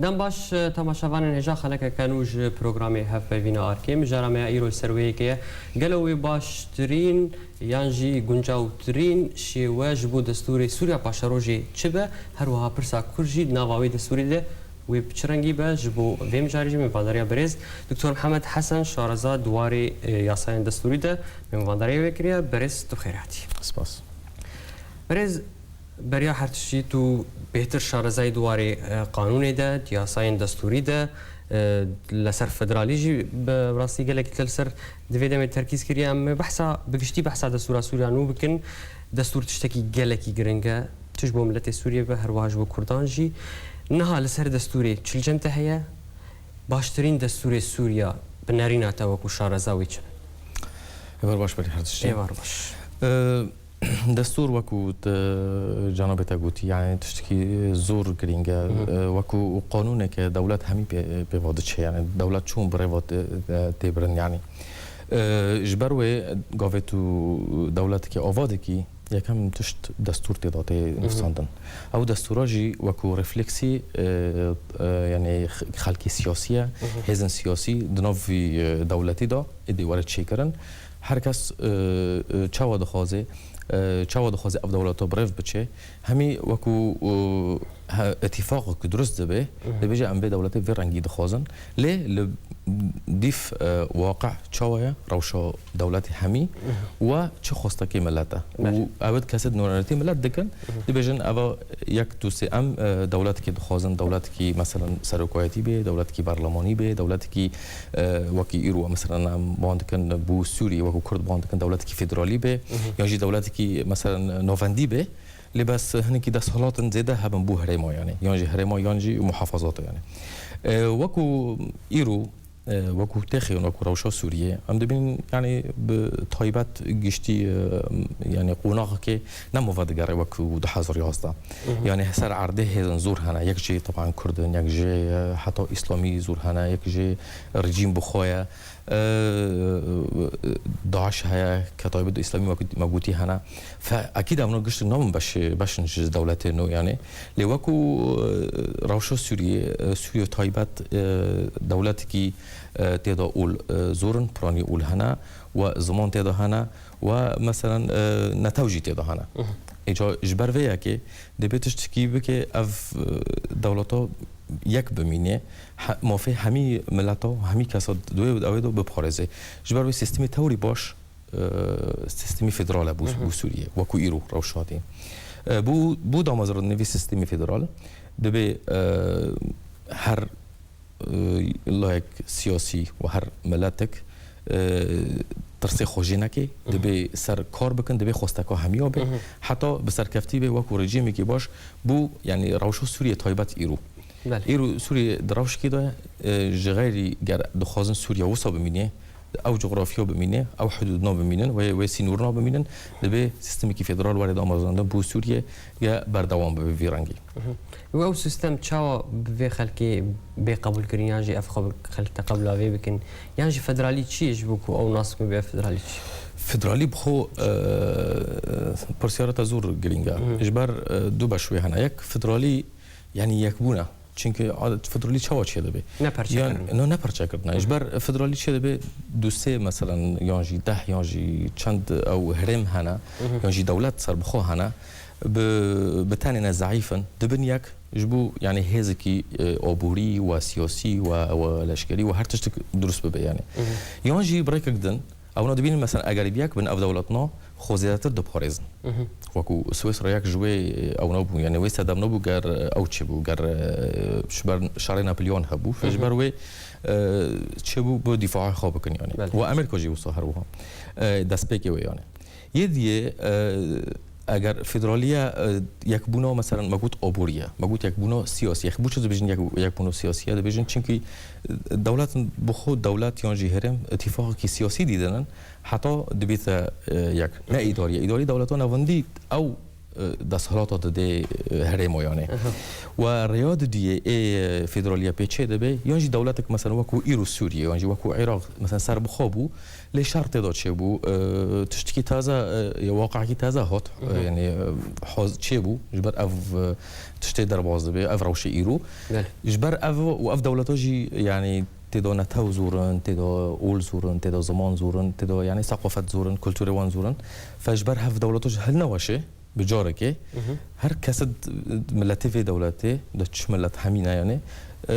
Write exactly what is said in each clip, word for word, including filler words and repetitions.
Dem baş, temaşevanên hêja, xelekeke nû ji programê Hevpeyvîna Arkê. Mijara me ya îro li ser wê yekê ye. Gelo wê baştirîn yan jî guncawtirîn şêwe ji bo destûrê Sûriya Paşerojê çi be? Her wiha pirsa kur jî di nava wê destûrê de wê bi çi rengî be? Ji bo vê mijarê jî me vandariya birêz Doktor Mihemed Hesen, şareza di warê, e, yasayên destûrî de me vandariya wê kiriye. Birêz, tu xêr hatî. Spas. Birêz, beriya her tiştî tu bêhtir şarezayî di warê, e, qanûnê de, di yasayên destûrî de, e, li ser federalî jî bi rastî gelekî te li ser di vê demê terkîz kiriye. Em behsa, bi giştî behsa destûra Sûriya nû bikin. Destûr tiştekî gelekî giring e. Çi ji bo miletê Sûriyê be, her wiha ji bo Kurdan jî. Niha li ser destûrê çi li cem te heye? Baştirîn destûrê Sûriya bi nerîna te wekû şareza wê çi be? Êvar baş berî her tiştî. Êvar baş. E, Destûr wekû te, canabê te gotî, yani tiştekî zor girîng e. Hı hı. E, wekû qanûneke dewlet hemî pê, pê va diçe, yani dewlet çûn bi rê va tê, tê birin, yani. E, ji ber wê gavê tu dewletekê ava dikî, yekem tişt destûr tê de tê Hı hı. nivîsandin. Ew destûra jî wekû refleksî, e, e, yani x-, xelkê siyasî ye, Hı hı. hêzên siyasî di nav vî, e, dewletî de, êdî were çêkirin. Her kes, e, e, çawa dixwaze, e, çawa dixwaze ev dewleta bi rêv biçe, hemî wekû, e, he, îtîfaqek ku durust dibe, Mhm. dibêje em vê dewletê vê rengî dixwazin. Lê li dîf, e, waqi çawa ye, rewşa dewletê hemî Mhm. we çi xwestekê milet e. Belê. Û ew ê kesê di nûnerîtî milet dikin, Mhm. dibêjin eva yek dûsê em, e, dewletekê dixwazin, dewletekî, meselen, serokayetî bê, dewletekî berlemanî bê, dewletekî, e, wekî îro, meselen, em ban dikin bo Sûriyê, wekû Kurd ban dikin, dewletekî federalî bê, Mhm. yan jî dewletekî, meselen, navendî bê. Lê bes hinekî desthilatin zêde hebin bo herêma, yanî, yan jî herêma, yan jî muhafazata, yanî. E, wekû îro, e, wekû têxê, wekû rewşa Sûriyê, em dibînin, yanî, bi taybet giştî, e, yanî, qonaxekê nema vedigere wekû du hezar yazdeh. Mhm. Yanî, ser erdê hêzên zor hene, yek jê, teban, Kurd in, yek jê, e, heta Îslamî zor hene, yek jê rejîm bi xwe ye. E, DAIŞ heye, ke taybet Îslamî me got-, me gotî hene. Fe, ekîd evna giştin nabin beş, beşin ji dewletê nû, yanî. Lê wekû, e, rewşa Sûriyê, e, Sûriye taybet, e, dewletekî, e, tê de ol, e, zor in, piranî ol hene, we ziman tê de hene, we, meselen, e, netew jî tê de hene. Mhm. Îca ji ber vê yekê dibê tiştekî bike ev, e, dewleta yek bimîne, he-, mafê hemî mileta, hemî kesa di wê û ew ê de biparêze. Ji ber wê sîstemê tewrî baş, e, sîstemî federal e bo, Mhm. bo Sûriyê, wekû îro rewşatî. E, bo, bo damezrandinê vê sîstemê federal, dibê, e, her, e, layek siyasî û her miletek, e, tirsê xwe jê neke, Mhm. dibê ser kar bikin, dibê xwesteka hemiya be. Mhm. Heta bi serkeftî be wekû rejîmekî baş bo, yanî rewşa Sûriyê taybet îro. Belê. Îro Sûriyê di rewşekê de, e, ji xeyrî ger dixwazin Sûriya wisa bimîne, ew coxrafya bimîne, ew hidûdna bimînin, wê, wê sînorna bimînin, dibê sîstemekî federal were damezrandin bo Sûriye ya berdewam bibe vî rengî. Mhm. Û ew sîstem çawa bi vê xelkê bê qebûlkirin, yan jî ev xwe bi xelk teqebula vê bikin, yan jî federalî çi ye ji bo ku ew nas bikin bê federalî çi? Federalî bi xwe, e, pirsiyara te zor girîng e. Mhm. Ji ber, e, du beş wê hene. Yek federalî, yanî yekbûn e. Çimkî a-, federalî çawa çêdibe? Ne perçe Yan, kirin. no, ne perçe kirine. Hı hı. Ji ber federalî çêdibe du sê, meselen, yan jî deh, yan jî çend ew herêm hene, Hı hı. yan jî dewlet serbixwe hene, bi, bi tenê ne zeîf in, dibin yek, ji bo, yanî, hêzekî, e, aborî we siyasî we, we leşkerî we her tiştek durust bibe, yanî. Hı hı. Yan jî bi rêkek din, Ewna dibînin, mesela, eger bi yek bin, ev dewletna xwe zêdetir diparêzin. Mhm. Wekû Swêsra yek ji wê, e, ewna bû, yani wê sedemna bû, ger, e, ew çêbû, ger, e, ji ber şerê Napolyon hebû, Mhm. ji ber wê, e, çêbû, bi dîfaê xwe bikin, yani. Belê. Û Amerîka jî wisa her wiha. E, destpêkê wê, yani. Yê diyê, e, eger federaliye, e, yekbûna, mesela, me got aborî ye, me got yekbûna siyasî ye. Bo çi dibêjin yek-, yekbûna siyasî ye? Dibêjin çimkî, e, dewletin bi xwe dewlet yan jî herêm îtîfaqekî siyasî dîdinin, heta dibête, e, yek. Ne Hı hı. îdarî ye. Îdarî dewleta navendî ew e, desthilata dide, e, herêma yanê. Aha. We rêya didiyê ê, e, federaliya pê çê dibe, yan jî dewletek mesela wekû îro Sûriye, yan jî wekû Iraq, mesela serbixwe bû, lê şer tê de çêbû, e, tiştekî taze, e, ya waqekî taze hat, e, Aha. yani, e, hoz-, çêbû, ji ber ev, e, tiştê derbas dibe, ev rewşê îro. Belê. Ji ber ev û ev dewleta jî, yani, tê de netew zor in, tê de ol zor in, tê de ziman zor in, tê de, yani, seqafet zor in, kulturê wan zor in. Fe ji ber hev dewleta jî hilneweşe, bi carekê, Mhm. her kes d-, miletê vê dewletê, de çi milet hemî ne, yani, e,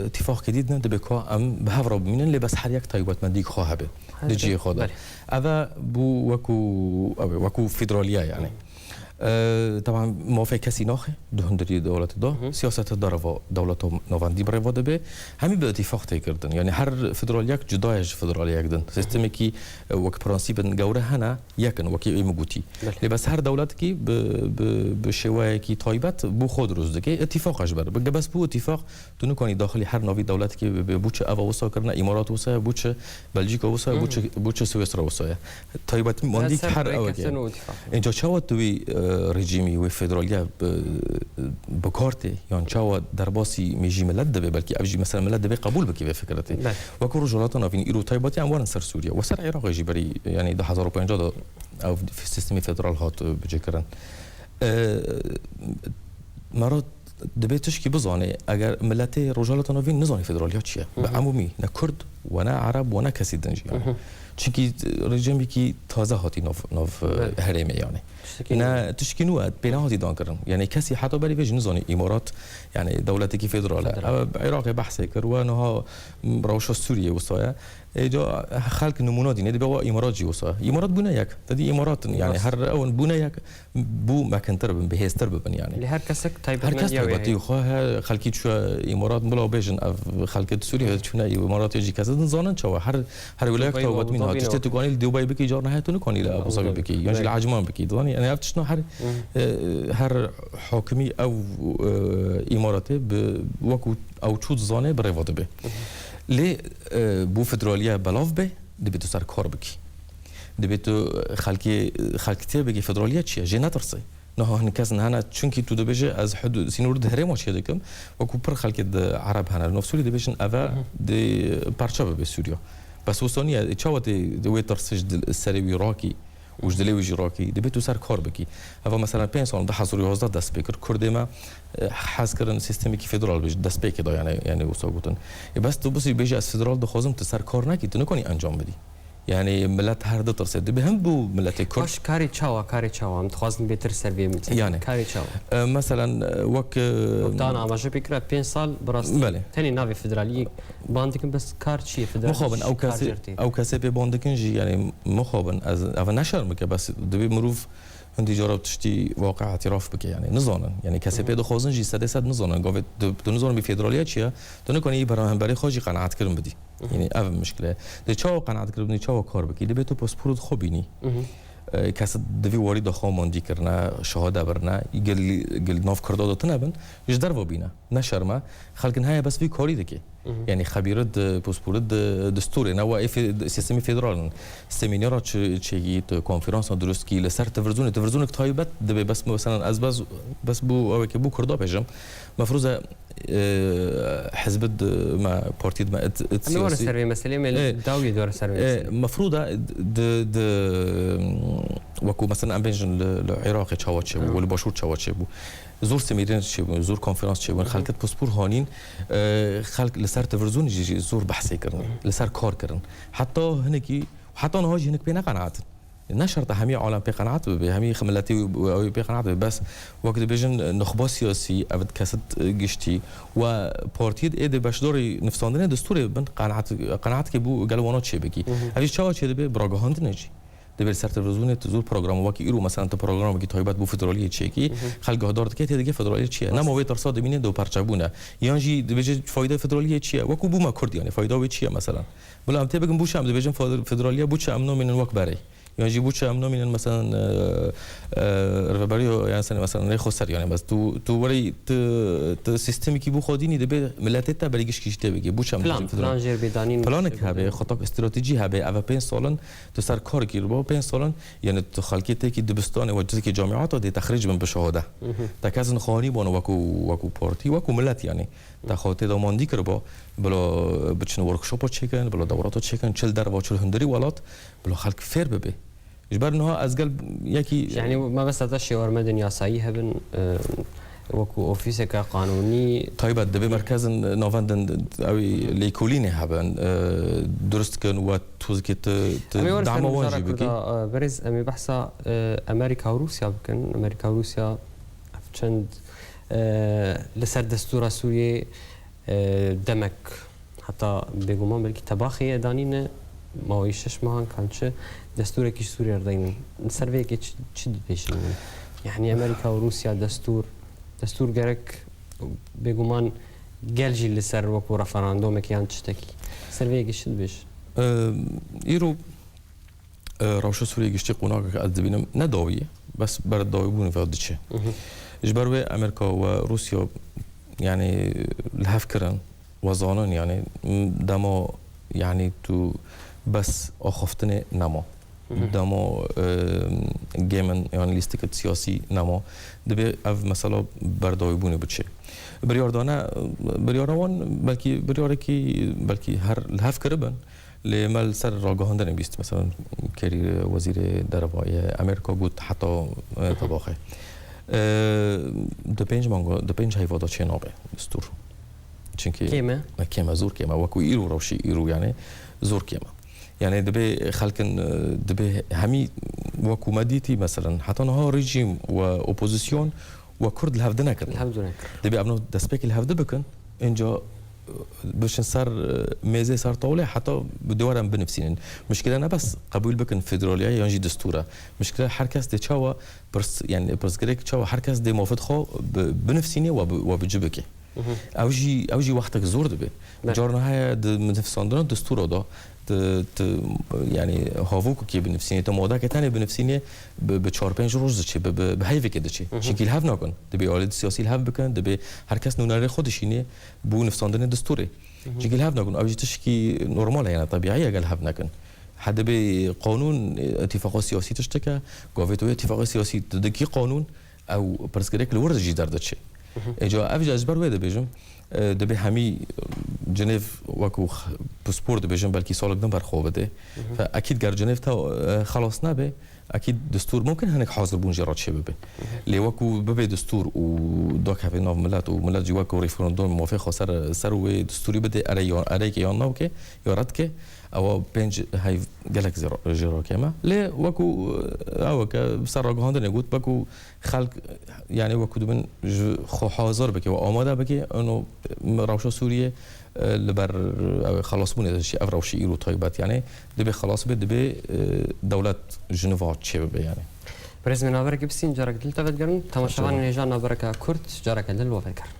îtîfaqkê dî dine, dibe ka em bi hev re bimînin, lê bes her yek taybetmendî xwe hebe. Her Di cihê xwe de. Belê. Ev e bû wekû, ew ê, wekû federaliye, yani. E, teban mafê kesî naxe, di hundirî dewletê de, Mhm. siyaseta derva dewleta navendî bi rêva dibe, hemî bi îtîfaq tê kirdin. Yani her federaliyek cuda ye ji federaliyek din. Sistemekî, e, wek prensîbin gewre hene, yek in, wekî ê min gotî. Belê. Lê bes her dewletekî bi, bi, bi şêweyekî taybet bo xwe dirust dike. Îtîfaqa ji ber. Bi, bes bo îtîfaq, tu nikanî daxilî her navî dewletekî bibe. Bo çi eva wisa kirine, Îmarat wisa ye, bo çi Belcîka wisa ye, bo çi, Mhm. bo çi Swîsra wisa ye. Taybetmendî Ser her ew ê ke. Kesin û îtîfaq. Înca çawa tu wî, e, rejîmî, wê federaliye bi, bi kar tê, yan çawa derbasî mêjî milet dibe, belkî ev jî mesela milet dibe qebûl bike vê fikretê. Belê. Wekî Rojhilata Navîn îro taybetî em werin ser Sûriye. We ser Iraqê jî berî, yanî du hezar û pêncî de ev sistemê federal hat, e, bicihkirin. E, mera dibe tişkî bizane, eger miletê Rojhilata Navîn nizane federaliya çi ye. Bi Hı hı. emûmî, ne Kurd, we ne Ereb, we ne kesî din jî, yani. Hı hı. Çimkî rejîmekî taze hatî nav, nav, e, Belê. herêmê, yani. Tiştekî Ne, nû. tişkî nû e, pê nehatî dankirin. Yani kesî heta berî vê jî nizanî Îmarat, yani dewletekî federal e. Federal. Ev Iraqê behsê kir, we niha rewşa Sûriyê wisa ye. Ê, ca xelk nimûna dîne, dibe wa Îmarat jî wisa. Îmarat bûne yek. Te dî Îmarat in, yani Rast. her ew in bûne yek, bû mekintir bin, bihêztir bibin, yani. Lê her kesek Her kes taybetmendiya wê taybetî heye. xwe he, xelkî çûye Îmarat, bila bêjin ev xelkê di Sûriyê çûne Îmarat ya jî kes din zanin çawa. Her, her wêlayek Dubey ve taybetmî Abu Dhabi niha. Tiştê ne tu kanî li Dubey bikî, car nehê tu nikanî li Abu Abu Dhabi Dhabi. bikî. Yan jî li Belê. Ecman bikî. Dizanin, yani ev tiştna her, Hı. e, her hakimî ew, e, Îmaratê bi wekû ew çû dizane bi rêva dibe. Hı hı. Lê, e, bo federaliye belav be, dibê tu ser kar bikî. Dibê tu xelkê, xelk tê bigî federaliye çi ye? Jê netirse. Niha hin kes hene, çunkî tu dibêje, ez hud-, sînor di herêma çê dikim, wekû pir xelkê di Ereb hene, li nav Sûrî dibêjin, eve Hı hı. dê parça bibe Sûriya. Bes wisa niye, çawa tê, dê wê tirsê ji dil-, serê wî rakî û ji dilê wî jî rakî, dibê tu ser kar bikî. Eva mesela pênc sal, du hezar û yazdeh dest pê kir, Kurdê me, e, hez kirin sîstemekî federal bê, destpêkê de, yani, yani wisa gotin. E, bes tu bisî bêjî, ez federal dixwazim, tu ser kar nekî, tu nikanî encam bidî. Yani milet her ditirse, dibê hem bo miletê Kurd. Baş, karê çawa, karê çawa? Em dixwazin bêtir ser vê, Yani. karê çawa? E, meselen, e, wek, e, Wek dana amaje pê kira pênc sal, bi rastî Belê. tenê navê federaliyê ban dikin, bes kar çi ye? Federalî Mixabin, çi ew kar kesê, jê re tê? ew kesê pê ban dikin jî, yani mixabin, ez, ev ne şerm bike, bes dibê mirov hindî cara tiştî waqe îtiraf bike, yani nizanin. Yani kesê pê Hı hı. dixwazin jî sedê sed nizanin. Gavê tu, tu nizanin bî federaliye çi ye, tu nikanî berahinberê xwe jî qenaetkirin bidî. Hı hı. Yani ev mişkile. Dê çawa qenaetkirin bidî, çawa kar bikî? Dibê tu pasporê xwe bînî. Hı hı. E, kes di vî warî de xwe mandî kirine, şehade birine, gel, gel nav Kurda de tune bin, ji derve bîne. Ne şerm e. Xelkin heye bes vî karî dike. Mhm. Yani xebîre di, pisporî di, destûrê ne, wa ê fe-, sîstemî federal in. Semînera çi, çêkî, tu konferansa dirust kî, li ser televîzyonê, televîzyonek taybet dibe, bes, mesela, ez bes, bes bû, ew ê ke bû Kurda bêjim. Mefrûz e, e, hizbid me, partîd me, it, it Em ê were siyasî. ser vê meselê, me Ê, dawiyê dore ser vê ê, meselê. Mefrûd e di, di, wekû, mesela, em bêjin li, li Iraqê çawa çêbû, Hı. li Başûr çawa çêbû. Zor semînêr çêbûn, zor konferans çêbûn, Hı hı. xelk it pispor hanîn, e, xelk li ser televîzyonê jî, jî zor behsê kirin, Hı hı. li ser kar kirin. Heta hinekî, heta niha jî hinek pê neqenatin. Ne şert e hemî alem pê qenaat bibe, hemî miletî ew pê qenaat bibe. Bes wek dibêjin nuxba siyasî, ev kes it giştî, we partiyê ê dê beşdarî nivsandinê destûrê bin, qenaat, qenaatkê bû gel wana çêbikî. Hı hı. Ev jî çawa çêdibe? Bi ragihandinê jî. Dibê li ser televîzyonê tu zor program, wekî îro, mesela, tu programekî taybet bo federaliyê çêkî, Hı hı. xelk guhdar dike, tê dike federaliyê çi ye? Rast. Nema wê tirsa dimîne du parçebûn e. Yan jî dibêje fayda federaliyê çi ye? Wekû bû me Kurd, yani fayda wê çi ye, mesela? Bila em tê bikin, bû çi em dibêjin fed-, federaliya, bû çi em namînin wek berê? Yan jî bû çi em namînin, meselen, e, e, rêveberiyo, yan sen, meselen, rê xweser, yani, bes tu, tu werî, tu, tu sîstemekî bû xwe dînî, dibe miletê te berî gişkî jî tê bikî. Bû çi em Plan, dibêjin federal? Plan jêr bêdanîn. Planek hebe, xetak stratejî hebe, ev pênc salin tu ser kar kî bo, pênc salin, yani, tu xelkê tekî dibistanê we cizekî camiata dê texrîc bin bi şahade. Te kes nixanî bano wekû, wekû partî, wekû milet, yani. Te xwe tê damandî kiriba, bila biçin workshopa çêkin, bila dewrata çêkin, çil derva, çil hundirî welat, bila xelk fêr bibe. Ji ber niha ez gel yekî Yani, mebesta te şêwarmedên yasayî hebin, e, wekû ofîseke qanûnî. Taybet, divê merkezin navendin ew ê lêkolînê hebin, e, durust kin we tozikê tu, tu Em ê werin dama ser wan mijara jî bikî. Kurda, e, berêz, em ê behsa, e, Amerîka û Rûsya bikin. Amerîka û Rûsya ev çend, e, li ser destûra Sûriyê, e, demek, heta bêguman belkî tebaxê ye danîne, maweyî şeş mehan kan çi, destûrekî ji Sûriyê re deynin. Li ser vê yekê çi, çi dibêjin? Yani Amerîka û Rûsya destûr, destûr gerek bêguman gel jî li ser wekû referandomekê yan tiştekî. Ser vê yekê çi dibêj? Ehm, îro, e, rewşa Sûriyê giştî qonakeke ez dibînim ne dawî ye, bes berdawîbûnê ve diçe. Mhm. Ji ber wê Amerîka we Rûsya, yani, li hev kirin, we zanin, yani, dema, yani, tu bes axaftinê nema. Mhm. Dema, e, game-in, yani, lîstikê siyasî nema. Dibe ev mesela berdawîbûnê biçe. Biryardane, biryara wan belkî biryarekî belkî her li hev kiribin. Lê me li ser ragihandinê bîst, mesela, kerî wezîrê derva yê Amerîka got heta, e, tebaxê. E, di pênc manga, di pênc heyva de çê nabe destûr. Çimkî Kêm e? Kêm e, zor kêm e. Wekû îro rewşî îro, yani, zor kêm e. Yani, dibê xelkin, e, dibê hemî wekû me dîtî, mesela, heta niha rejîm we opozîsyon we Kurd li hev dinekirin. Li hev dinekirin. Dibê ev nav destpêkê li hev dibikin, înca, e, biçin ser, e, mêzê, ser tawlê, heta bi dewar em binivsînin. Mişkile ne bes qebûl bikin federaliya yan jî destûra. Mişkile her kes dê çawa pirs, yani pirsgirêk çawa her kes dê mafit xwe bi, binivsînê we bi, we bi ci bike. Mhm. Ew jî, ew jî wextek zor dibe. Belê. Carna heye di nivîsandina destûra de, di, di, yani, havokekê binivîsînê, tu madeke tenê binivîsînê, bi, bi çar pênc roj diçe, bi, bi, bi heyvekê diçe. Mhm. Çimkî li hev nakin. Dibê alî siyasî li hev bikin, dibê her kes nûnerê xwe dişînê bo nivîsandinê destûrê. Mhm. Çimkî li hev nakin. Ew jî tişkî normal e, yani, tebîî ye, gel hev nekin. He dibê qanûn, îtîfaqa siyasî tiştek e, gavê tu yê îtîfaqa siyasî tu dikî qanûn, ew pirsgirêk li wir jî derdiçe. Mhm. Êca ev jî ez ji ber wê dibêjim, e, dibê hemî, e, Cinêv wekû x-, pispor dibêjin, belkî salek din ber xwe bide. Mhm. Fe ekîd ger Cinêv te, e, xelas nebe, ekîd destûr mumkin hinek hazirbûn jê re çêbibe. Mhm. Lê wekû bibe destûr û dakeve nav milet û milet jî wekû referandum mafê xwe ser, ser wê destûrî bide, erê ya, erê ke yan navke ya redke, ewa pênc heyv gelek zêra-, jê re kêm e. Lê wekû, e, ew ke ser ragihandinê got, wekû xelk, yani, wekû dibin ji xwe hazir bike û amade bike, ino rewşa Sûriyê, e, li ber, e, ew xelasbûnê de jî ev rewşî îro taybet, yani, dibê xelas be, dibê, e, dewlet ji nû ve çêbibe, yani. Birêz me naberekî bistîn, careke din li te vedigerin. Temaşevanên hêja nabereke kurt, careke din li we vedigerin.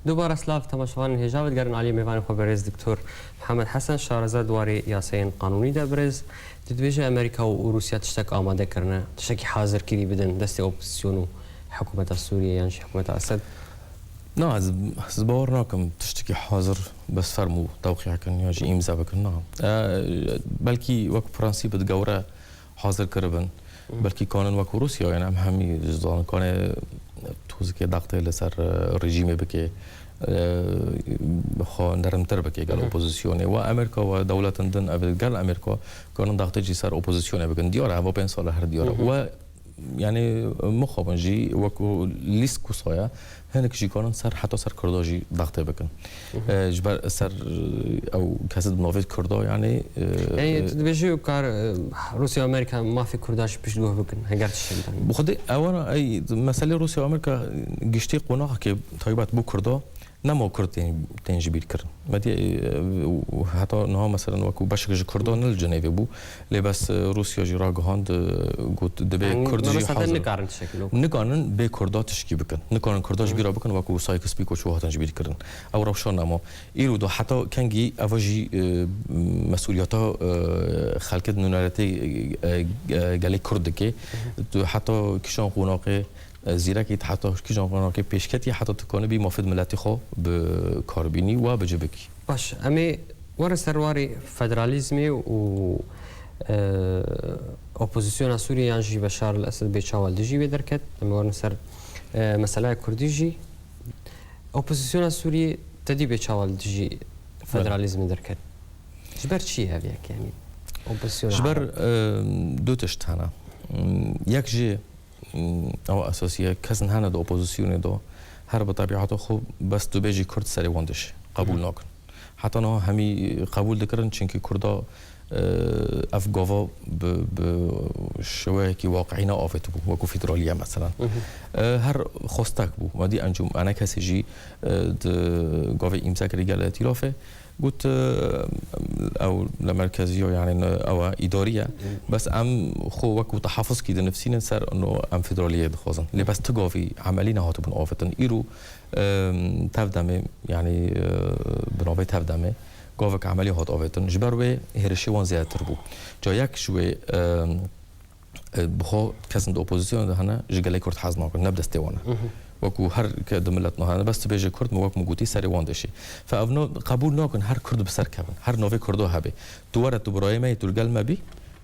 Dubare silav, temaşevanên hêja, vedigerin alî mêvanê xwe birêz Doktor Mihemed Hesen, şareza di warê yasayên qanûnî de birêz. Tu dibêje Amerîka û Rûsya tiştek amade kirine, tiştekî hazirkirî bidin destê opozîsyon û hikûmeta Sûriyê yan jî hikûmeta Esed? Na, ez, ez bawer nakim tiştekî hazir bes ferm û tewqî bikin ya jî îmza bikin, na. E, belkî wek prensîp digewre hazir kiribin. Hı. Belkî kanin wek Rûsya, yani em hemî ji zanikanê tozikê daxtê li ser, e, rejîmê bike, e, xwe nermtir bike gel Hı hı. opozisyonê. Wa Amerîka, wa dewletin din, ev gel Amerîka kanin daxtê jî ser opozisyonê bikin. Diyar e, heva pênc sal e her diyar e. Hı hı. Wa Yani, mixabin jî wekû lîst ku saya, hinek jî kanin ser, heta ser Kurda jî dextê bikin. Mhm. E, ji ber ser, e, ew kesê di navê Kurda, yani, e, Yani, e, tu dibêjî û kar, e, Rûsya û Amerîka mafê Kurda jî piştguh bikin, heger tiştek bidan. Bi xwedê ewana, ey, meselê Rûsya û Amerîka giştî qonaxekê taybet bû Kurda. Nema Kurd tên, tên ji bîr kirin. Me dî, e, û heta niha, meselen, wekû beşek ji Kurdan ne li Cenevê bû. Lê bes, e, Rûsya jî ragihand, e, got, dibê Yani, Kurd me jî mesela hazir nikarin tiştekî lo. Nikarin bê Kurda tişkî bikin. Nikarin Kurda ji Hı. bîra bikin, wekû Sykes-Picot çawa hatin ji bîr kirin. Ew rewşa nema. Îro da heta kengî eva jî, e, mesûliyeta, e, xelkê di nûneretê, e, e, gelê Kurd dike. Hı hı. Tu heta kîjan qonaxê, e, zîrekî heta kîjan qonaxê pêşketî, heta tu kanibî mafê di miletê xwe bi kar bînî û bi cih bikî. Baş, em ê werin ser warê federalîzmê û, e, opozisyona Sûriyê yan jî Beşar el-Esed bê çawa li dijî wê derket. Em ê werin ser, e, meselaya Kurdî jî. Opozisyona Sûriyê te dî bê çawa li dijî Bele. federalîzmê derket. Ji ber çi ye ev yek, yani? Opozisyona Ji ber, Ereb. e, du tişt hene. Yek jî, Ew esasî ye, kesin hene di opozisyonê de her bi tebîata xwe bes tu bêjî Kurd serê wan dişê. Qebûl Hı. nakin. Heta niha hemî qebûl dikirin, çimkî Kurda, e, ev gava bi, bi şêweyekî waqiî neavêtibû, wekû federaliye, meselen. Hı hı. E, her xwestek bû. Me dî encûm-, enekesê jî, e, di gavê îmze kirî gel îtîlafê. Got, e, ew li merkeziya, yani, ne, ew e, îdarî ye. Hı. Bes em xwe wekû tehafuskî dinivîsînin ser, no, em federaliyê dixwazin. Lê bes ti gavî emelî nehatibûn avêtin. Îro, e, tev demê, yani, e, bi navê tev demê, gavek emelî hat avêtin. Ji ber wê hêrişê wan zêdetir bû. Ca yek ji wê, e, E, bi xwe kesin di opozisyonê de hene, ji gelê Kurd hez nakin, ne bi destê wan e. Mhm. Wekû her ke di milet ne hene, bes tu bêje Kurd, min wek min gotî, serê wan dişê. Fe ev no, qebûl nakin her Kurd bi ser kevin, her navê Kurdo hebe. Tu were, tu birayê me yî, tu li gel me bî,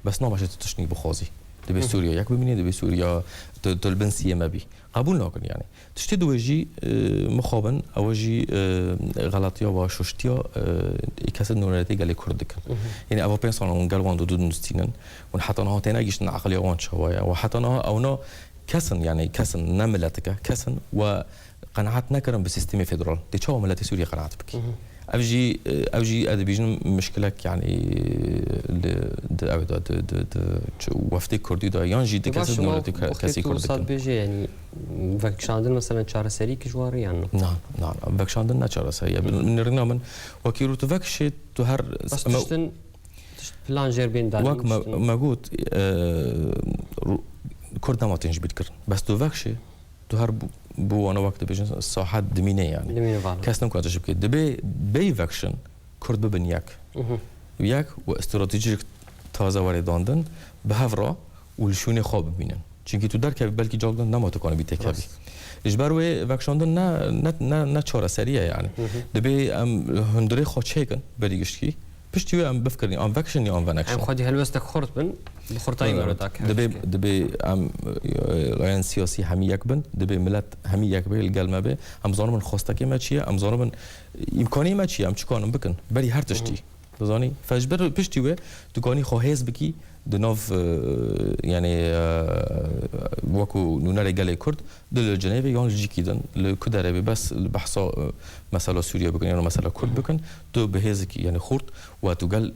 bes nameşe tu tiştnî bixwazî. Dibê Mhm. Sûriya yek bimînê, dibê Sûriya tu, tu li bin siyê me bî. Qebûl nakin yani. Tiştê diwê jî, e, mixabin, ew jî, e, xeletiya wa şuştiya, e, kesên nûneretê gelê Kurd dikin. Mhm. Yanî eva pênc sal hûn gel wan dû dû dinustînin, hûn heta niha têne gihîştin eqliya wan çawa ye. Û heta niha ewna kesin, yani kesin, ne miletike, kesin we qenaet nekirin bi sîstemê federal. Dê çawa miletê Sûriyê qenaet bikî? Mhm. Ev jî, ev jî ez dibêjim mişkilek, yanî, li, di, ew de, di, di, di, çi, weftê Kurdî de, yan jî di Baş, kesê şima nûneretê ke-, wextê kesê tu Kurd wisa dikin. Dibêje, yanî, vekişandin, meselen, çareserî ki ji wan re yan? Na, na, na. Vekişandin ne çareserî ye. Hı. Min rêna min, wekî rû tu vekişê, tu her Bas me-, tiştin, tişt plan jêr bên dalîn, wek me, tiştin. Me got, e, rû-, Kurd nema tên ji bîr kirin. Bes tu vekişê, Tu her bi, bi wana wek dibêjin sahet dimîne yani. Dimîne, vana. Kes nikare tişt bike. Dibê bêyî vekişin, Kurd bibin yek. Mhm. Yek û stratejiyek taze were dandin, bi hev re û li şûnê xwe bimînin. Çimkî tu derkevî belkî cagdin nema tu kanibî têkevî. Rast. Ji ber wê vekişandin ne, ne, ne, ne çareserî ye yani. Mhm. Dibê em hundirê xwe çêkin berî giştkî. Piştî wê em bifikirin, an vekişin ya an venekişin. Em xwedî helwestek xurt bin, bi xurtayî me re dakeve. Dibê, dibê em, e, layên siyasî hemî yek bin, dibê milet hemî yek bê, li gel me bê. Em zanibin xwestekê me çi ye, em zanibin îmkanî me çi ye, em çi kanin bikin, berî her tiştî. Hı hı. Dizanî? Fe ji ber piştî wê tu kanî xwe hêz bikî di nav, e, yani, e, wekû nûnerê gelê Kurd, Di li Cenevê yan li cîkî din, li ku derê bê, bes li behsa, e, mesela Sûriye bikin, yan mesela Kurd bikin, tu bi hêzekî, yani xurt, we tu gel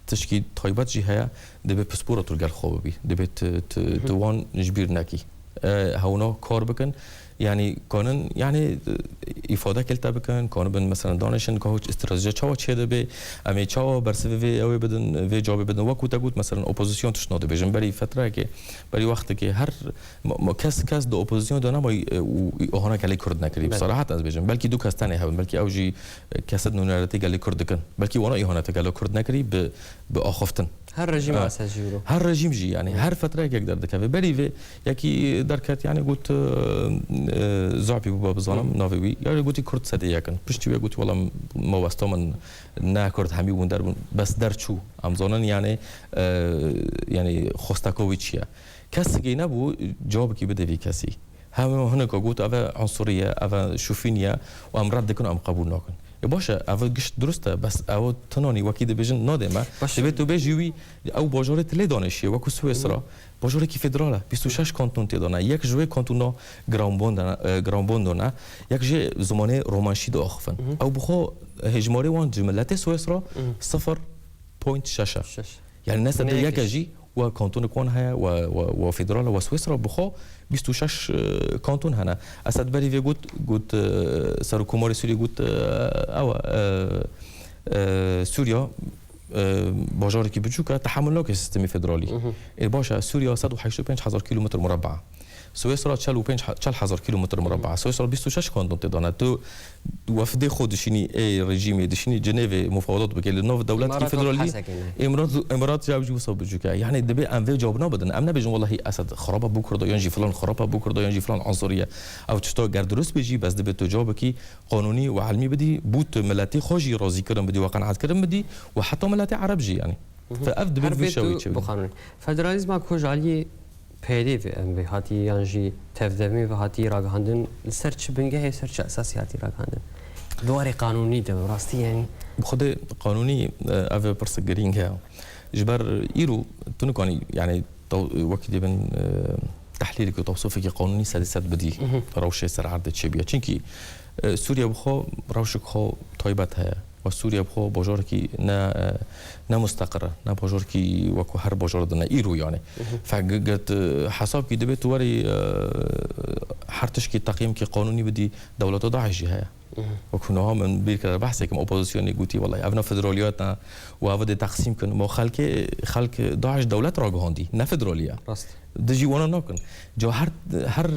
tişkî taybet jî heye, dibê pispora tu li gel xwe bibî. Dibê tu, tu, tu wan ji bîr nekî. E, hewna kar bikin, yani kanin, yani, e, îfade kelte bikin, kanibin mesela danişin, ka stratejiya çawa çê dibe, em ê çawa bersivê vê ew ê bidin, vê cavê bidin. Wekû te got, mesela opozisyon tişt nadibêjin. Berî fetrekê, berî wextekê her Ma, ma kes, kes di opozîsyonê de nema, e, û, û ohana gelê Kurd nekirî. Belê. Bi sarahet ez bêjim. Belkî du kes tenê hebin. Belkî ew jî, e, kesê di nûneretê gelê Kurd dikin. Belkî wana îhanete gelê Kurd nekirî bi, bi axiftin. Her rejîm, e, asa jî wilo. Her rejîm jî, yani, Hı. her fetreyek yek derdikeve. Berî vê yekî derket, yani, got, e, e, Zapî bû, bizanim, Hı. navê wî. Yani, gotî Kurd sedê yekin. Piştî wê gotî, wela, mawesta min ne Kurd, hemî hûn derbûn. Bes derçû. Em zanin, yani, e, yani, xwesteka wî çi ye. Kesekî nebû cewabekî bide vî kesî. Hema hinek got, ev e unsurî ye, ev e şofîn ye û em red dikin û em qebûl nakin. E, baş e, ev gişt dirust e, bes ew tinanî wekî dibêjin nadê me. Baş e. Divê tu bêjî wî, ew bajarê tu lê danêşiye, wekû Swêsra. Bajarekî federal e, bîst û şeş kanton tê de ne. Yek ji wê kantona Graubünden, e, Graubünden e, yek jê zimanê romanşî diaxifin. Ew bi xwe hêjmarê wan ji miletê Swêsra sifir point şeş e. Şeş. Yani ne sede yek e jî, we kantonek wan heye, we, we, we federal e, we Swêsra bi xwe bîst û şeş, e, kanton hene. Esed berî vê got, got, e, Serokkomarê Sûriyê got, e, ew e, e, e, Sûriya, e, bajarekî biçûk e, tehemul nake sîstemê federalî. Ê baş e, Sûriya sed û heşt û pênc hezar kilometr murabba. Swêsra çel û pênc he-, çel hezar kilometr murabba. Swêsra bîst û şeş kanton tê de ne. Tu wefdê xwe dişînî, ê rejîmê dişînî Cinêvê mufawedat bike li nav dewletekî federalî. Îmarat, Îmarat, Îmarat ya jî wisa biçûk e. Yani divê em vê cewabna bidin. Em nebêjin wellahî Esed xirab e bo Kurda, yan jî filan xirab e bo Kurda, yan jî filan unsur ye. Ew tişta ger dirust bê jî, bes divê tu cewabekî qanûnî û ilmî bidî, bo tu miletê xwe jî razîkirin bidî, we qenaetkirin bidî û heta miletê Ereb jî yani. Fe ev divê vî şewê çêbin. Federalîzma ku ji aliyê P Y D'ê ve em vê hatî yan jî tevdemê ve hatî ragihandin, li ser çi bingehê, ser çi esasî hatî ragihandin? Di warê qanûnî de, rastî yani. Bi xwedê qanûnî, e, ev pirsek girîng e. Ji ber îro tu nikanî, yani, taw-, wekî dibin, e, tehlîlek û tewsifekî qanûnî sedî sed bidî rewşê ser erdê çêbûye. Çimkî, e, Sûriye bi xwe rewşek xwe taybet heye. Ve Sûriye bi xwe bajarekî ne, ne musteqir e, ne bajarekî wekû her bajar din e, îro yani. Fe ge-, ger tu hesab kî, divê tu werî, e, her tişkî teqîmkî qanûnî bidî, dewleta DAIŞ jî heye. Wekû niha min bîr kir, behsê kim, opozisyonê gotî, wellahî, ev ne federaliyet ne, û ev dê teqsîm kin. Ma xelkê, xelk DAIŞ dewlet ragihandî, ne federaliye. Rast. Dijî wana nakin. Ca her, her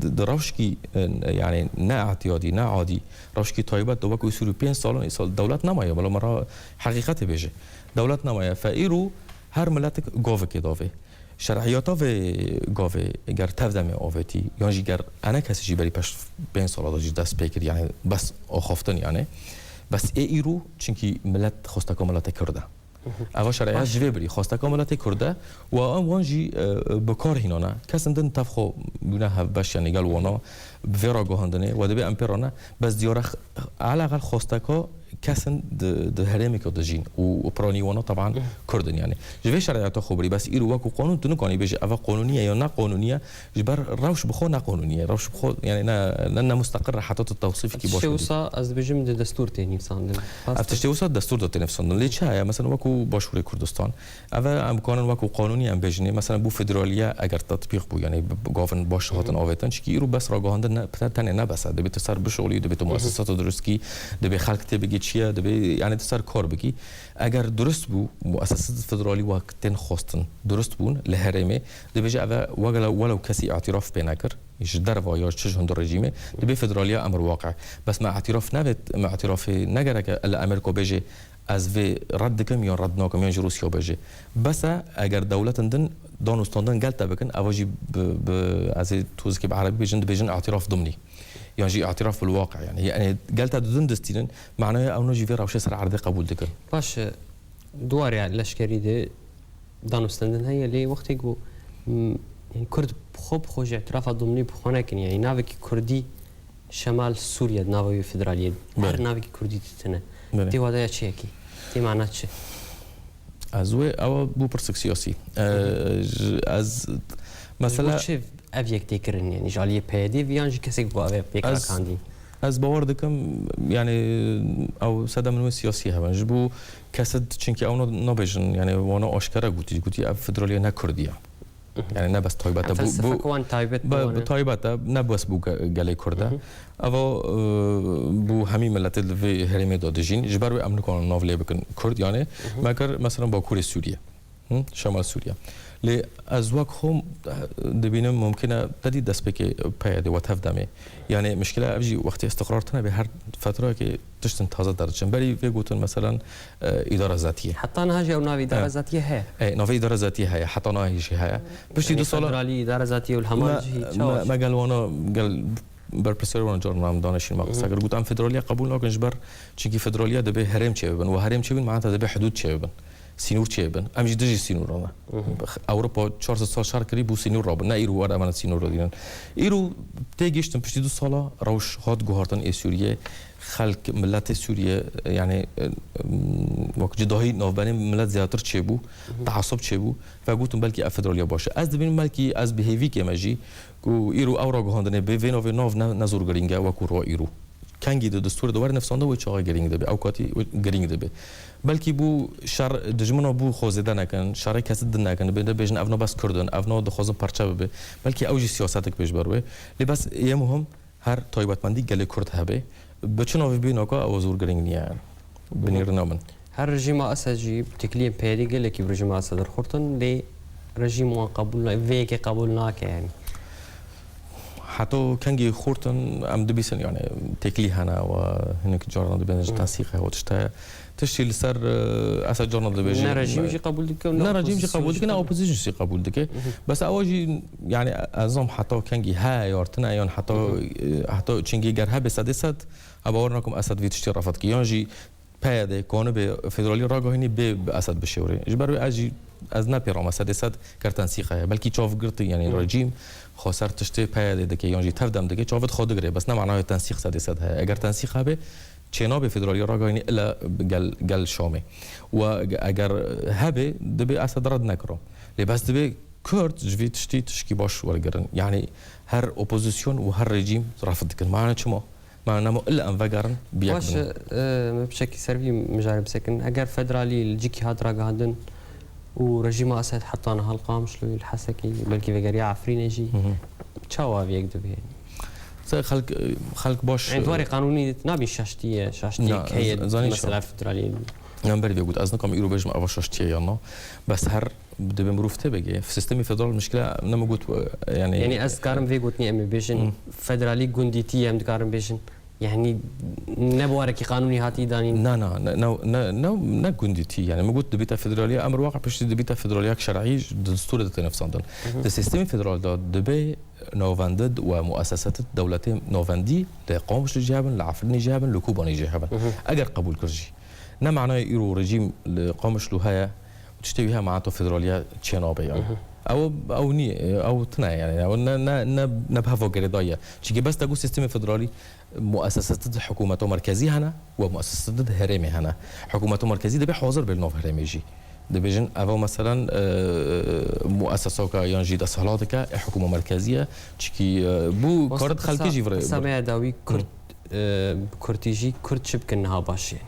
di, di rewşkî, e, yani ne etiyadî, ne adî, rewşkî taybet de wekû Sûrî pênc salan îsal dewlet nemaye, bela me ra heqîqetê bêje. Dewlet nemaye. Fe îro her miletik gavekê davê. Şer'iyata vê gavê ger tevdemê avêtî, yan jî ger ene kesî jî berî peş pênc sala de jî dest pê kir, yani bes axaftin yani. Bes ê îro, çimkî milet xwesteka miletê Kurd e. Eva şer'iyet ji vê birî xwesteka miletê Kurd e û em wan jî, e, bi kar hînane. Kesin din tev xwe bûne hevbeş, yani gel wana bi vê ragihandinê we dibê em pê rane. Bes diyare x-, eleqel xwesteka kesin di, di herêmeke dijîn û, û piranî wana taban Kurd in yani. Ji vê şer'iyeta xwe birî, bes îro wekû qanûn tu nikanî bêjî eva qanûnî ye ya ne qanûnî ye, ji ber rewş bi xwe ne qanûnî ye. Rewş bi xwe, yani ne, ne, ne musteqir e, heta tu tewsîfekî baş bidî. Tiştê wisa ez dibêjim di destûr tê nivîsandin. Ev tiştê wisa destûr de tê nivîsandin. Lê çi heye? Mesela wekû Başûrê Kurdistan. Ev em kanin wekû qanûnî em bêjinê. Mesela bû federaliye eger tetbîq bû, yani bi, bi gavin baş hatin avêtin. Çikî îro bes ragihandin ne, te-, tenê ne bes e. Dibê tu ser bişolî, dibê tu muessesata durust kî, dibê xelk tê bigê çi ye, dibê, yani tu ser kar bikî. Eger durust bû, muessesat federalî wek tên xwestin, durust bûn li herêmê, dibêje ev e, wegele-, welew kesî îtiraf pê nekir, ji derva ya çi ji hundir rejîmê, dibê federaliya emir waqe. Bes me îtiraf nevêt, me îtirafê negereke li Amerîka bêje, ez vê red dikim yan red nakim, yan ji Rûsya bêje. Bes e, eger dewletin din danûstandin gel te bikin, eva jî bi, bi, ez ê tozikê bi erebî bêjin, dibêjin îtiraf dimnî. Yan jî îtiraf bil waqe yani. Yani gel te didin distînin, manaya ew ne jî vê rewşê ser erdê qebûl dikin. Baş e, di warê leşkerî de danûstandin heye, lê wextê ku, m, yani Kurd bi xwe, bi xwe jî îtirafa dimnî bi xwe nekin, yani navekî Kurdî Şemal Sûriye, nava wî federaliyê, her navekî Kurdî dîtine. Belê. Tê wadeya çi yekî? Tê mana çi? Ez wê, ewa bû pirsek siyasî. E, ji, ez, mesela, çi ev yek tê kirin, yani ji aliyê P Y D ve yan jî kesek ku ev yek pêk rakandî? Ez bawer dikim, yani ew sede min wê siyasî hebin. Ji bo kesed, çimkî ew na-, nabêjin, yani wana aşkere gotî, gotî ev federaliye ne Kurdî ye. Yani ne bes taybet e. Em bu, bu, felsefek wan taybet bi, bi wan e. Bi taybet e, ne bes bû ge-, gelê Kurd e. Eva, e, bû hemî miletê li vê herêmê de dijîn. Ji ber wê em nikarin nav lê bikin Kurd, yani me kir, mesela Bakurê Sûriye. Hı? Şemal Sûriye. Lê ez wek xwe, e, dibînim mumkin e te dî destpêkê P Y D we tev demê. Yani mişkile ev jî wextê istiqrar tune bê, her fetrayekê tiştin taze derdiçin. Berî vê gotin, meselen, e, îdara zetiyê. Heta niha jî ew navê îdara zetiyê heye? E, navê îdara zetiyê heye. Heta niha jî heye. Piştî du sala federalî, îdara zetiyê û li Hemal jî çawa me gel wana, gel berpirsiyar wana caran em danişîn me qise kir. Got, em federaliya qebûl nakin ji ber, çimkî federaliya dibê herêm çêbibin. Û herêm çêbin, maneta dibê hidûd çêbibin. Sînor çêbin. Em jî dijî sînoran ne. Ewropa çar sed sal şer kirî bû sînor rabin. Ne îro wer em sînor radînin. Îro tê gihiştin piştî du sala rewş hat guhartin ê Sûriyê. Xelk, miletê Sûriyê, yani, e, wek cudahî navbenê milet zêdetir çêbû, teasub çêbû. Ve gotin belkî ev federaliya baş e. Ez dibînim belkî ez bi hêvîkê me jî ku îro ew ragihandinê bê vê navê nav ne, ne zor girîng e wekû rwa îro. Kengî di destûrê de were nivîsandin wê çaxê girîng dibe, ew katî wê girîng dibe. Belkî bû şer dijmina bû xwe zêde nekin, şerê kesî din nekin, bê de bêjin evna bes Kurd in, evna dixwazin parçe bibe. Belkî ew jî siyasetek bê ji ber wê. Lê bes yê muhim her taybetmendî gelê Kurd hebe. Bi çi navê bê naka ew zor girîng niye binêrina min. Her rejîma Esed jî têkiliyên P Y D'ê gelekî bi rejîma Esed re xurt in, lê rejîm wan qebûl na-, vê yekê qebûl nake, yani. Heta kengî xurt in, em dibîsin, yani, têkilî hene we hinek caran dibên ji tensîqê û tişt heye. Tiştî li ser, e, Esed caran dibêje. Ne rejîm jî qebûl dike û ne Ne rejîm jî qebûl dike, ne opozîsyon jî qebûl dike. Bes ewa jî, yani, ez zam heta kengî heye yartine, yan heta, e, heta çingî ger hebe sedê sed, ez bawer nakim Esed vî tiştî refet ki. Yan jî P Y D, kanibe federalî ragahînî bê bi Esed bişêwirê. Ji ber wê ez jî, ez ne pê rame sedê sed ger tensîq heye. Belkî çav girtî, yani rejîm xwe ser tiştê P Y D dike, yan jî tev dem dike, çavê xwe digire. Bes ne manayê tensîq sedê sed heye. Eger tensîq hebe, çênabê federalî ragahînî ile gel, gel Şamê. Û eger hebe, dibê Esed red nekiro. Lê bes dibê Kurd ji vî tiştî tişkî baş wergirin. Yani her opozîsyon û her rejîm refet dikin. Mane çima? Me nema illa em vegerin bi yek Baş, bin. E, me piçekî ser vî mijarê bisekin. Eger federalî li cikî hat ragihandin û rejîma Esed heta niha li Qamişlo, li Hesekî, belkî vegeriya Efrînê jî, çawa ev yek dibe? Se xelk, xelk baş, Yani, di warê qanûnî nabî şaştî ye, şaştî Na, heye, z-, zanî mesela çawa? Federalî. Yan berî vê got, ez nikam îro bêjim eva şaştî ye yan na. Bes her Dibê mirov tê bigê. Sistemê federal mişkile ne min got, e, yani Yani ez dikarim vê gotinê em ê bêjin, federalî gundîtî ye, em dikarin bêjin. Yani ne bi warekî qanûnî hatî danîn. Na, na, ne, ne, ne, ne, ne gundîtî. Yani min got dibîte federaliya, emir waqa piştî dibîte federaliya şer'î di destûrê de tê nivîsandin. Di sistemê federal de dibê navendid we muessesetid dewletê navendî li Qamişlî jî hebin, li Efrînî jî hebin, li Kobanî jî hebin. Eger qebûl kir jî. Ne manayê îro rejîm li Qamişlo heye û tiştê wî heye, manato federaliya çênabe yani. Ew, ew nîye, ew tune yani. Ew ne, ne, ne, ne bi heva girêdayî ye. Çimkî bes te got sîstemê federalî muessesetê di hikûmeta merkezî hene û muessesetê di herêmê hene. Hikûmeta merkezî dibê hazir be li nav herêmê jî. Dibêjin eva meselen, e, muessesaka yan jî desthilateke, e, hikûma merkezî ye. Çimkî, e, bû karit xelkê jî vire. Qisa me ya dawî Kurd e, bi kurtî jî Kurd çi bikin niha baş e?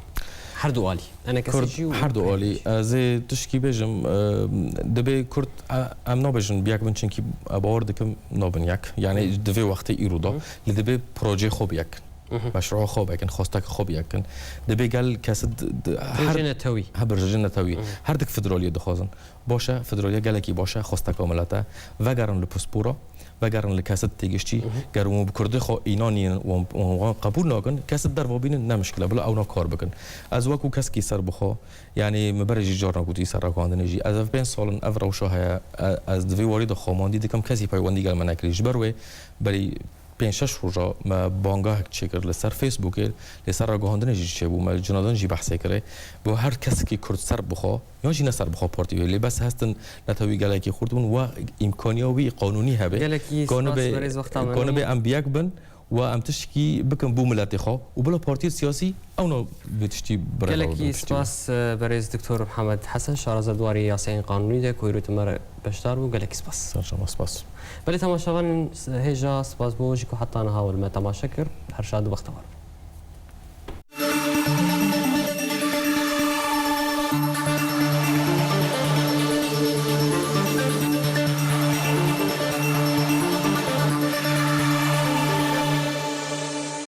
Her du alî. Enekesî Kurd jî û her du alî. Ez ê tişkî bêjim, e, dibê Kurd, e, em nabêjin bi yek bin, çimkî, e, bawer dikim nabin yek. Yani di vê wextê îro de. Lê dibê projeyê xwe bi yek. Meşru'a xwe bi yek in, xwesteke xwe bi yek in. Dibê gel kes di, di, her Projeyê netewî. He, projeyê netewî. Her dik federaliyê dixwazin. Baş e, federaliya gelekî baş e, xwesteka milet e. Vegerin li pispora, vegerin li kesê têgiştî. Ger hûn bi kurdê xwe înanînin û hûn wan qebûl nakin, kesê derva bînin ne mişkil e, bila ewna kar bikin. Ez wekû kesekî serbixwe, yanî min berê jî carna gotî ser ragihandinê jî. Ez ev pênc sal in ev rewşa heye, e, ez di vê warî de xwemandî dikim, kesî peywendî gel me nekirî. Ji ber wê berî pênc şeş roja me bangahek çêkir li ser Facebookê, lê ser ragihandinê jî çêbû, me li cina din jî behsê kirê. Bo her kesekî kurd serbixwe, yan jî ne serbixwe partî wê, lê bes hestin netewî gelekî xurt bûn, we îmkaniya wî qanûnî hebe. Gelekî spas, berêz, wexta me nemaye. Em bi yek bin, we em tişkî bikin bo miletê xwe û bila partiyê siyasî ewna vê tiştî bi rê Gelekî spas, e, berêz Doktor Mihemed Hesen, şaraza di warê yasayên qanûnî de ku îro tu me re beşdar bû, gelekî spas. Ser çava, spas. Belê temaşevanên hêja, spas bo jî ku heta niha we li me temaşe kir. Her şad û bextewar.